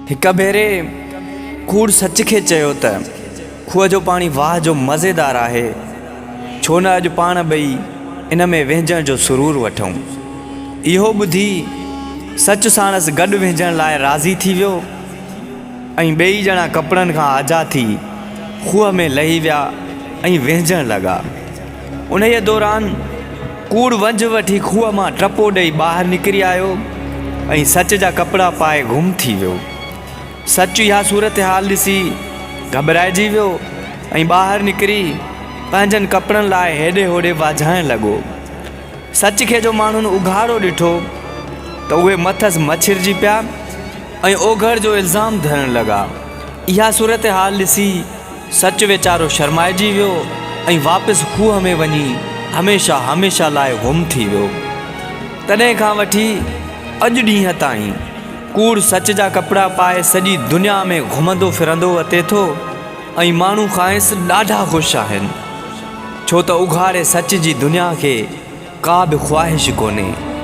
هڪ ڀيري ڪوڙ سچ کي چيو ته، کوهه جو پاڻي واهه جو مزيدار آهي، ڇو نه اڄ پاڻ ٻئي ان ۾ وهنجڻ جو سرور وٺون. اهو ٻڌي سچ ساڻس گڏ وهنجڻ لاء راضي ٿي ويو ۽ ٻيئي ڄڻا ڪپڙن کان آجا ٿي کوهه ۾ لهي ويا ۽ وهنجڻ لڳا. انهيء دوران ڪوڙ ونجهه وٺي کوهه مان ٽپو ڏئي ٻاهر نڪري آيو ۽ سچ جا ڪپڙا پائي گم ٿي ويو. سچ اها صورتحال ڏسي گهٻرائجي ويو ۽ ٻاهر نڪري پنهنجن ڪپڙن لاء هيڏي هوڏي واجهائڻ لڳو. سچ کي جو ماڻهن اگهاڙو ڏٺو ته اهي مٿس مڇرجي پيا ۽ اوگهڙ جو الزام ڌرڻ لڳا. اها صورتحال ڏسي سچ ويچارو شرمائجي ويو ۽ واپس کوهه ۾ وڃي هميشه هميشه لاء گم ٿي ويو. تڏهن کان وٺي اڄ ڏينهن تائين ڪوڙ سچ جا ڪپڙا پائي سڄي دنيا ۾ گهمندو ڦرندو وتي ٿو ۽ ماڻهو کانئس ڏاڍا خوش آهن، ڇو ته اگهاڙي سچ جي دنيا کي ڪا به خواهش ڪونهي.